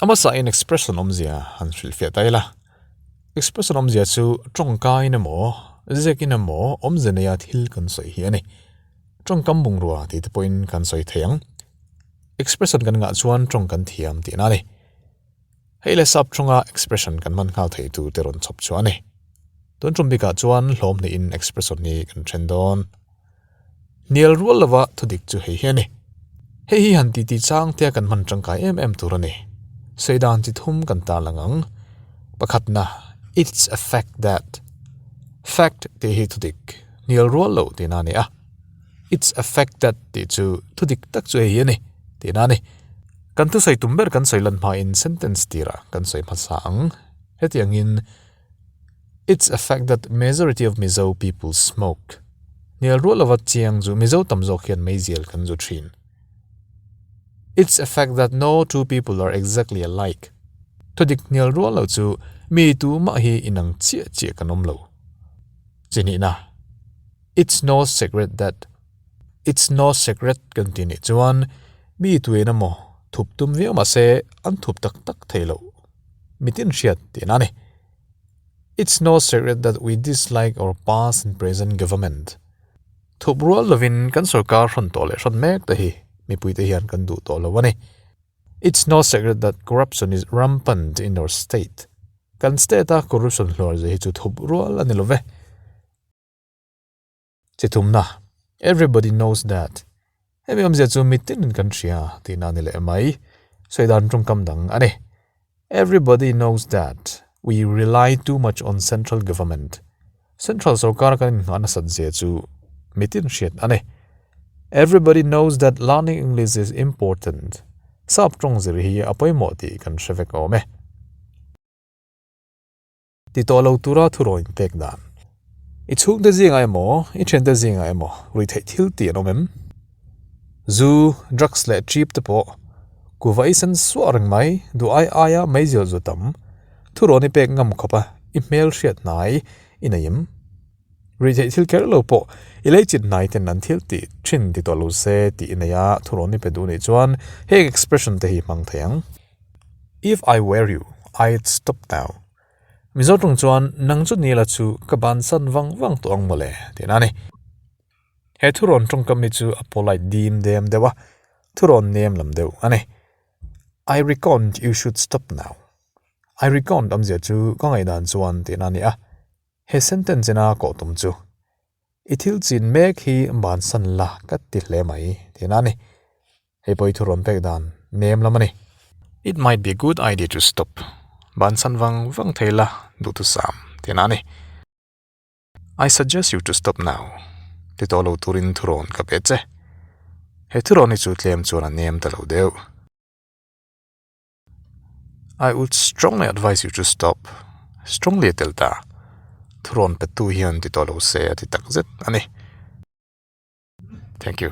A hmasa in expression awmzia han hrilhfiah ta ila. Expression awmzia chu tawngkain emaw, ziakin emaw awmze neia thil kan sawi hi a ni. Tawngkam bungrua tih te pawhin kan sawi thei ang. Expression kan ngah chuan tawng kan thiam tihna a ni. Hei le sap tawnga expression kan hman nghal thei tur te rawn chhawp chhuah a ni. Tun tum bikah chuan hlawm hnihin expression hi kan then dawn. Hnial rual lova thudik chu hei hi a ni. Hei hi han titi chang tia kan hman tangkai em em tur a ni. Sawi dan chi thum kan tarlang ang. Pakhatna, It's a fact that. Fact tih hi thudik, hnial rual lo tihna a ni a. It's a fact that tih chu thudik tak chu hei hi a ni tihna a ni. Kan thusawi tum ber kan sawi lan hmain sentence tirah kan sawi hmasa ang. Hetiangin. It's a fact that majority of Mizo people smoke. Hnial rual lova chiang chu Mizo tam zawk hian meizial kan zu thin. It's a fact that no two people are exactly alike. Thudik hnial rual lo chu mi tu mah hi inang chiah chiah kan awm lo. Chinihna, It's no secret that It's no secret kan tih nih chuan mi tuin emaw thup tum viau mahse an thup tak tak thei lo. Mitin hriat tihna a ni. It's no secret that we dislike our past and present government. Thup rual lovin kan sorkar hrawn tawh leh hrawn mek te hi mipuite hian kan duh tawh lo a ni. It's no secret that corruption is rampant in our state. Kan state-a corruption hluar zia hi chu thup rual a ni lo ve. Chithumna, Everybody knows that. Hemi awmzia chu mitinin kan hria tihna a ni leh mai. Sawi dan tawngkam dang a ni. Everybody knows that we rely too much on central government. Central sorkar kan inngah nasat zia chu mitin hriat a ni. Everybody knows that learning English is important. Sap tawng zir hi a pawimawh tih kan hre vek awm e. Ti tawh lo tura thuraw inpek dan. I chhungte zingah emaw, i thiante zingah emaw ruihtheih thil tih an awm em? Zu, drugs leh trip te pawh kuva i sen suah reng mai, duh ai aia meizial zu tam, thurawn i pek ngam khawp a, i hmel hriat hnai i nei em? Ruihtheih thil kher lo pawh i lei chit hnai ten an thil tih thin ti tawh lo se tih i nei a, thurawn i pe duh nih chuan heng expression te hi hmang thei ang. If I were you, I'd stop now. Mizo ṭawng chuan nang chu nila chu ka bansan vang vang tawh ang mawle tihna a ni. He thurawn ṭawngkam hi chu a polite dim dem deuh a, thurawn nem lam deuh a ni. I reckoned you should stop now. I reckoned awmzia chu ka ngaihdan chuan tihna a ni a. He sentence ina kawh tum chu i thil chin mek hi bansan la ka ti hle mai tihna a ni. Hei pawh i thurawn pek dan nem lam a ni. It might be a good idea to stop. Bansan vang vang thei la duhthusam tihna a ni. I suggest you to stop now. Ti tawh lo turin thurawn ka pe che. He thurawn hi chu tlem chuan a nem ta lo deuh. I would strongly advise you to stop. Strongly a tel ta. Thurawn petu hian ti tawh lo se a ti takzet a ni. Thank you.